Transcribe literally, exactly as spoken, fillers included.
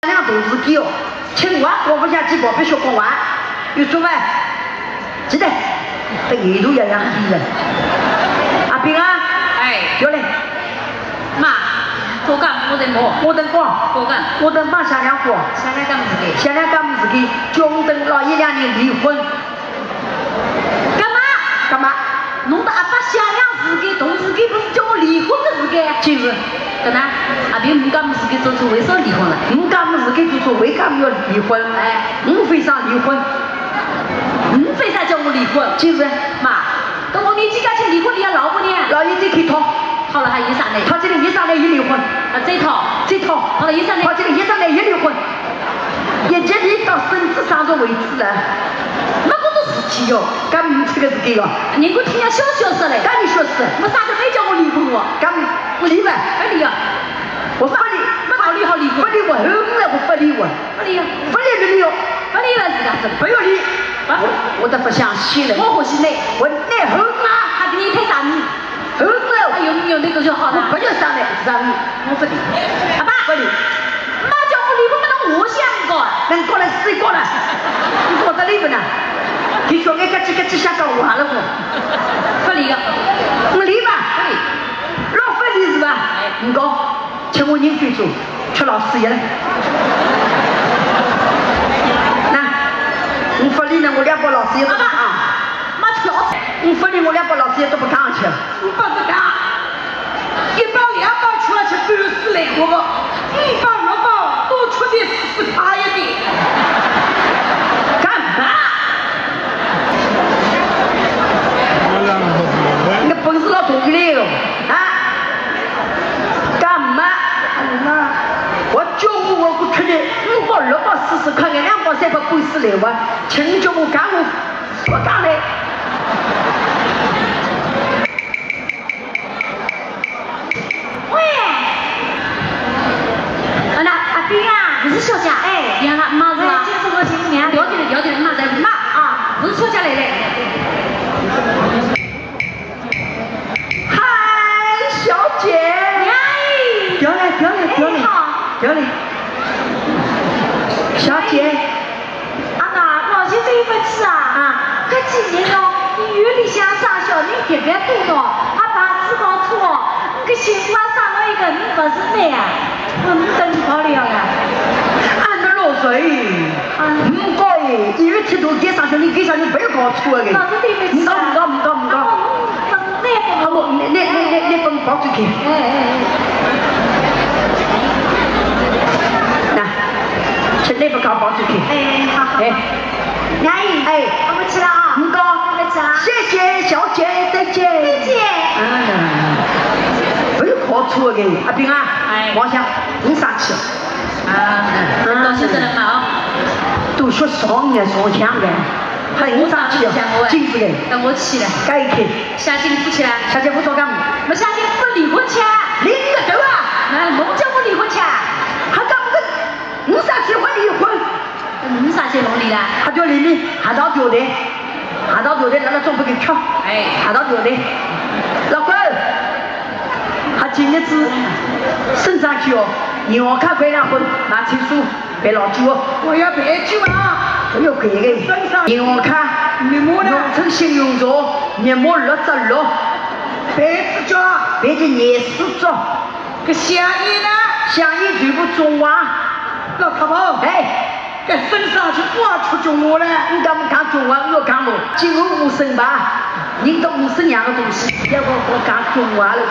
两大事体哦，青蛙我勿想去跑，必须讲话，有做饭，记得，等一路要养鸡了。阿炳啊，哎，有嘞。妈，做干我等么？我等讲，做干，我等妈想两个，想两个么事体？想两个么事体，叫我等老爷两人离婚。 干嘛？干嘛？侬搭阿爸想两个事体，大事体，勿是叫我离婚个事体？就是。搿能，阿炳，我讲么事体做错，为啥离婚了？我讲么事体做错，为啥要离婚？哎。我为啥离婚？侬为啥叫我离婚？就是。妈，等我年纪大去离婚，你要老婆呢？老爷再去讨。讨了还有啥呢？讨这个一上来一离婚。啊，再讨。再讨。讨了一上来。讨这个一上来一离婚。 一直离到孙子生日为止了。没搿种事体哟，搿没这个事体哟。人家听了笑笑煞嘞。搿你说是？没啥个，没叫我离婚哦。搿我离吧。勿离啊。我勿离。没道理好离婚。勿离我后来我勿离我。勿离啊。勿离勿离哦。勿离了是啥子？勿要离。啊？我，我都勿相信了。我欢喜你。我哪哼啊？还给你推啥呢？ 后头。哎呦，你有那个就好了。我勿要上来，上来，我勿离。阿爸，勿离。妈叫我离婚，那我想过啊。那你过来试一过来，你过得离不呢？你说我咯叽咯叽瞎讲话了不？勿离个。我离吧。勿离。老勿离是吧？哎。你讲，请我人最重。 吃老师药了。那，我勿理呢，我两包老师药都勿讲。妈吃老师。我勿理，我两包老师药都勿讲吃。我勿讲，一包两包吃了吃，半死来活个，五包六包多吃点，死死快一点。干嘛？你本事老大个嘞哟，啊？ 干嘛？我叫我我不吃的，五包六包四十块钱，两包三包不是来哇，请叫我干我不干嘞。喂，啊，那阿炳啊，你是小姐？哎，呀，妈是吧？哎，这是我新娘。了解了，了解了，妈在。妈啊，我是小姐来的。 嗨，小姐。哎。漂亮，漂亮，漂亮，哎，好。漂亮。小姐。啊，那老先生勿去啊？啊。搿几年咯，医院里向生小人特别多咯，阿爸子搞错，搿新妇生了一个，侬勿是美啊？ 我们等你好了呀。俺的老师，啊。唔该，一月七号给上学，你给上学不要搞错了。老师对不起啊。唔该，唔该，唔该，唔该。啊，我，你，你，你，你，你帮我包出去。哎，哎，哎。那，请你帮我包出去。哎，好，好，好。哎。 阿姨，哎。我们去了啊。唔该。我们走啊。谢谢小姐，再见。再见。哎呀，不要搞错的，阿炳啊，哎。我想，你上去。啊，嗯。到现在了嘛，啊。都说上年上香的，还你上去，我上香，我进不来。等我起来。该一天。下去你不起来。下去不做干嘛？我下去不离婚去啊。离个头啊！那我们叫我离婚去啊？还干不得？你上去还离婚？ 侬啥结婚离啦？还叫离婚，还到酒店，还到酒店，辣辣总不给跳，哎。还到酒店。老公，还今日子身上去哦，银行卡开两本，拿清楚，赔老酒哦。我要赔酒啊！我要赔个，银行卡，密码呢？农村信用卡，密码六只六，赔几张？赔个廿四张。 搿香烟呢？香烟全部中华。老太婆，哎。搿身上去不要出中华了。你讲不讲中华，我讲我，今后无声吧，人都无声样的东西，要我我讲中华了。